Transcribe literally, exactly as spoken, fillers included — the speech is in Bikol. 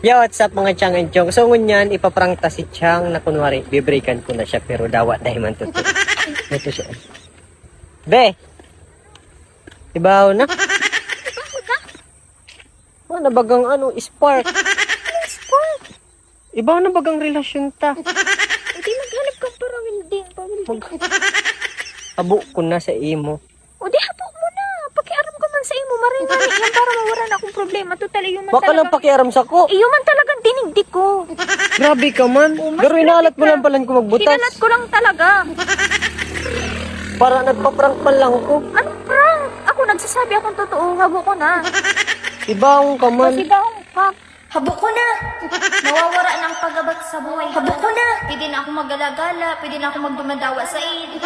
Yo, what's up, mga Chang and Chong? So, ngunyan, ipaprank ta si Chang na kunwari, bibreakan ko na siya, pero dawa dahil man totoo. Ito siya. Be! Ibaw na. Ano na bagang ano, spark? Anong spark? Ibaw na bagang relasyon ta. Hindi, maghanap ka para hindi. Para hindi. Mag- Habo ko na sa imo. O di, habo mo na. Pakiaram ka man sa imo. Maray nga na yan para mawara na akong problema. Total, iyo man Baka lang talaga. Pakiaram sa ko. Iyo man talagang dinigdi ko. Grabe ka man. Oh, mas Pero inalat mo grabe ka. Lang pala ko magbutas. Inalat ko lang talaga. Para nagpa-prank man lang ko. Anong prank? Ako nagsasabi akong totoo. Habo ko na. Ibaw ka man. Kasi daw, ha? Habo ko na! Nawawara ng pagabot sa buhay. Habo ko na! Pwede na ako magalagala, pwede na ako magdumadawa sa iyo.